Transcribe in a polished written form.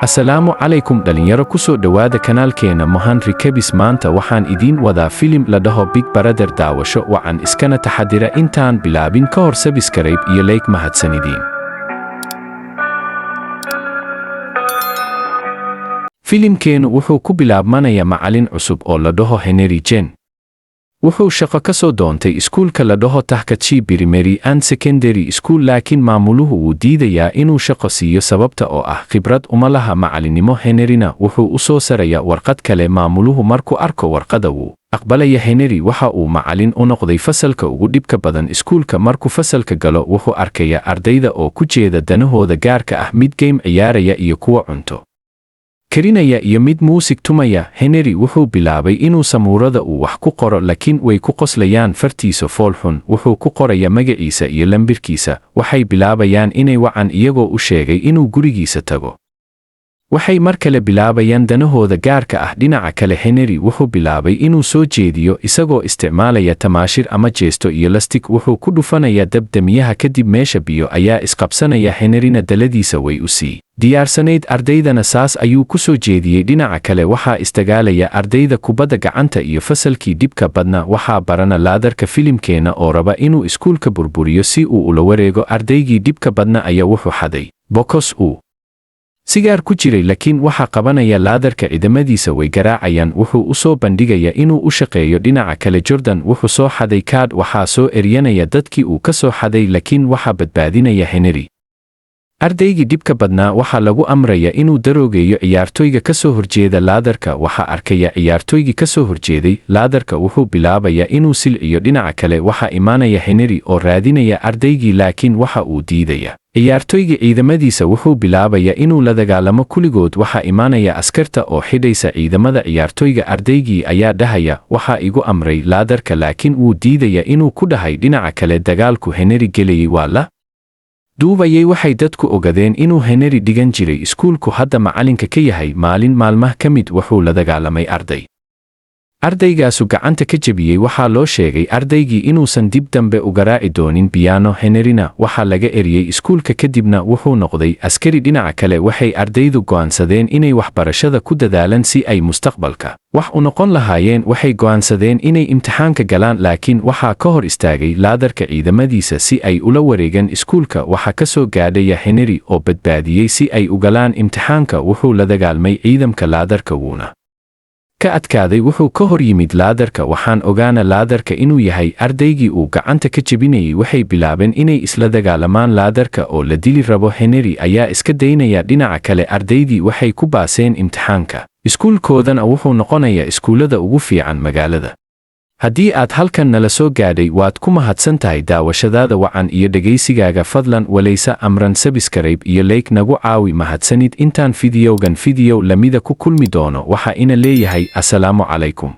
Asalaamu calaykum dhalinyaro, ku soo dhowaada kanaalkeena Mohan Rikabis. Maanta waxaan idiin wadaa filim la dhaho Big Brother. Daawasho wacan, iskana taxadira. Intaan bilaabin ka hor, subscribe iyo like. Mahadsanidiin. Filimkeenu wuxuu ku bilaabmanaya macalin cusub oo la dhaho Henry Jen. Wuxuu shaqo ka soo doontay iskuulka la dhaho Tahkachi Primary and Secondary School, laakiin maamuluhu wuu diidayaa inuu shaqo siiyo, sababta oo ah khibrad uma laha macalinimo. Henryna wuxuu u soo saraya warqad kale. Maamuluhu markuu arko warqada, wuu aqbalaya. Henry waxa uu macalin u noqday fasalka ugu dhibka badan iskuulka. Markuu fasalka galo, wuxuu arkaya ardayda oo ku jeeda danahooda gaarka ah, mid game ciyaaraya iyo kuwa cunto karinaya iyo mid muusig tumaya. Henry wuxuu bilaabay inuu samuurada uu wax ku qoro, laakiin way ku qoslayaan fartiisa foolxun. Wuxuu ku qoraya magaciisa iyo lambirkiisa. Waxay bilaabayaan inay wacan, iyagoo u sheegay inuu gurigiisa tago. Waxay mar kale bilaabayaan danahooda gaarka ah. Dhinaca kale, Henry wuxuu bilaabay inuu soo jeediyo isagoo isticmaalaya tamaashir ama jeesto iyo lastig. Wuxuu ku dhufanaya dabdamiyaha, kadib meesha biyo ayaa isqabsanaya. Henryna daladiisa way u sii diyaarsanayd, ardaydana saas ayuu ku soo jeediyey. Dhinaca kale, waxaa isdagaalaya ardayda kubadda gacanta iyo fasalkii dhibka badna. Waxaa barana laadarka filimkeena oo raba inuu iskuulka burburiyo si uu ula wareego. Ardaygii dhibka badna ayaa wuxuu xaday bokos uu sigaar ku jiray, laakiin waxaa qabanaya laadarka. Ciidamadiisa way garaacayaan. Wuxuu u soo bandhigaya inuu u shaqeeyo. Dhinaca kale, Jordan wuxuu soo xaday kaadh. Waxaa soo eryanaya dadkii uu ka soo xaday, laakiin waxaa badbaadinaya Henry. Ardaygii dhibka badnaa waxaa lagu amraya inuu daroogeeyo ciyaartoyga ka soo horjeeda laadarka. Waxaa arkaya ciyaartoygii ka soo horjeeday laadarka, wuxuu bilaabaya inuu silciyo. Dhinaca kale, waxaa imaanaya Henry oo raadinaya ardaygii, laakiin waxa uu diidaya ciyaartoygii ciidamadiisa. Wuxuu bilaabaya inuu la dagaalamo kuligood. Waxaa imaanaya askarta oo xidhaysa ciidamada ciyaartoyga. Ardaygii ayaa dhahaya, "Waxaa igu amray laadarka," laakiin wuu diidaya inuu ku dhahay. Dhinaca kale, dagaalku Henry gelayay waa la duubayay. Waxay dadku ogadeen inuu Henry dhigan jiray iskuulku hadda macalinka ka yahay. Maalin maalmaha ka mid, wuxuu la dagaalamay arday, ardaygaasu gacanta ka jebiyey. Waxaa loo sheegay ardaygii inuusan dib dambe u garaaci doonin biyano. Henryna waxaa laga eriyey iskuulka, kadibna wuxuu noqday askari. Dhinaca kale, waxay ardaydu go'aansadeen inay waxbarashada ku dadaalaan si ay mustaqbalka wax u noqon lahaayeen. Waxay go'aansadeen inay imtixaanka galaan, laakiin waxaa ka hor istaagay laadarka ciidamadiisa si ay ula wareegaan iskuulka. Waxaa ka soo gaadhaya Henry oo badbaadiyey si ay u galaan imtixaanka. Wuxuu la dagaalmay ciidamka laadarka, wuuna ka adkaaday. Wuxuu ka hor yimid laadarka. Waxaan ogaana laadarka inuu yahay ardaygii uu gacanta ka jebinayay. Waxay bilaabeen inay isla dagaalamaan. Laadarka oo la dili rabo, Henry ayaa iska daynaya. Dhinaca kale, ardaydii waxay ku baaseen imtixaanka, iskuulkoodana wuxuu noqonayaa iskuullada ugu fiican magaalada. Haddii aad halkan nala soo gaadhay, waad ku mahadsan tahay daawashadaada wacan iyo dhegaysigaaga. Fadlan walaysa amran, subscribe iyo like nagu caawi. Mahadsanid. Intaan fiidiyowgan fiidiyow lamida ku kulmi doono, waxa ina leeyahay asalaamu calaykum.